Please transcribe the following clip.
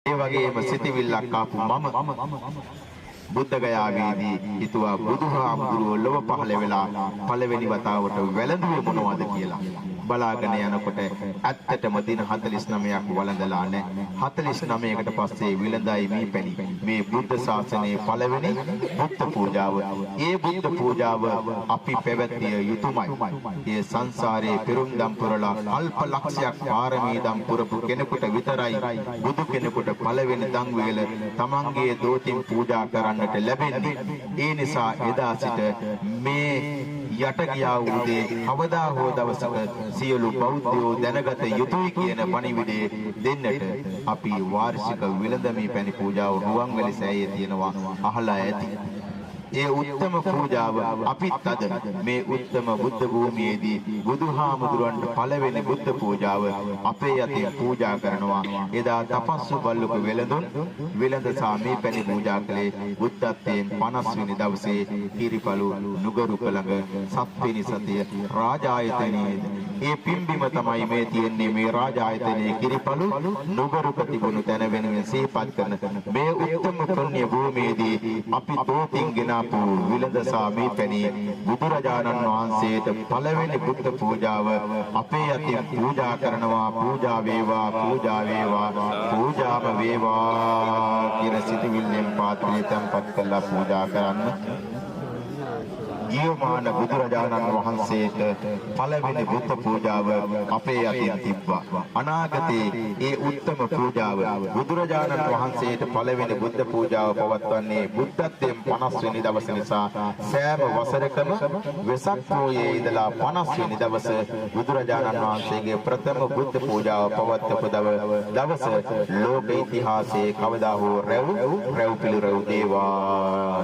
ඒ වගේම සිතවිල්ලක් ආපු මම බුද්ධ ගයාවේදී හිතුවා බුදුහාමුදුරුවෝ ලොව පහළ වෙලා පළවෙනි වතාවට වැළඳුවේ මොනවද කියලා. බලාගෙන යනකොට ඇත්තටම දින 49ක් වළඳලා නැහැ. 49කට පස්සේ විළඳයි මේ පැණි. මේ බුද්ධ ශාසනයේ පළවෙනි බුද්ධ පූජාව. ඒ බුද්ධ පූජාව අපි පැවැත්විය යුතුමයි. ඒ සංසාරයේ පෙරුම්දම් පුරලා කල්ප ලක්ෂයක් පාරමී දම් පුරපු කෙනෙකුට විතරයි බුදු කෙනෙකුට පළවෙනි දන් වේල තමන්ගේ දෝතින් පූජා කරන්නට ලැබෙන්නේ. ඒ නිසා එදා සිට මේ යට ගියා වූ දේ කවදා හෝ දවසක සියලු බෞද්ධයෝ දැනගත යුතුයි කියන පණිවිඩය දෙන්නට අපි වාර්ෂික විලඳමී පැණි පූජාව රුවන්වැලි සෑයේ තියෙනවා අහලා ඇති. ඒ උත්තම පූජාව අපිත් අද මේ උත්තම බුද්ධ භූමියේදී බුදුහාමුදුරන්ට පළවෙනි බුද්ධ පූජාව අපේ අතින් පූජා කරනවා. එදා තපස්සු බල්ලුක වෙළඳුන් වෙළඳ සාමී පැණි පූජා කළේ බුද්ධත්වයෙන් 50 වෙනි දවසේ කිරිපලු නුගරුක ළඟ 7 වෙනි සතිය රාජායතනයේ. ඒ පිම්බිම තමයි මේ තියෙන්නේ. මේ රාජායතනයේ කිරිපලු නුගරුක තිබුණු තැන වෙනුවෙන් සිහිපත් කරන මේ උත්තම පුණ්‍ය භූමියේදී අපි දෝතින් ගෙන ආපු විලඳ සාමී පැණි බුදුරජාණන් වහන්සේට පළවෙනි බුද්ධ පූජාව අපේ අතින් පූජා කරනවා. පූජා වේවා, පූජා වේවා, පූජාම වේවා කියන සිතුවිල්ලෙන් පාත්‍රය තැන්පත් කරලා පූජා කරන්න. ජීවමාන බුදුරජාණන් වහන්සේට පළවෙනි බුද්ධ පූජාව අපේ අතින් තිබ්බා. අනාගතයේ ඒ උත්තම පූජාව බුදුරජාණන් වහන්සේට පළවෙනි බුද්ධ පූජාව පවත්වන්නේ බුද්ධත්වයෙන් 50 වෙනි දවස නිසා සෑම වසරකම වෙසක් පෝයේ ඉඳලා 50 වෙනි දවස බුදුරජාණන් වහන්සේගේ ප්‍රථම බුද්ධ පූජාව පවත්වපු දවස ලෝක ඉතිහාසයේ කවදා හෝ රැව් රැව් පිළිරැව් දේවා.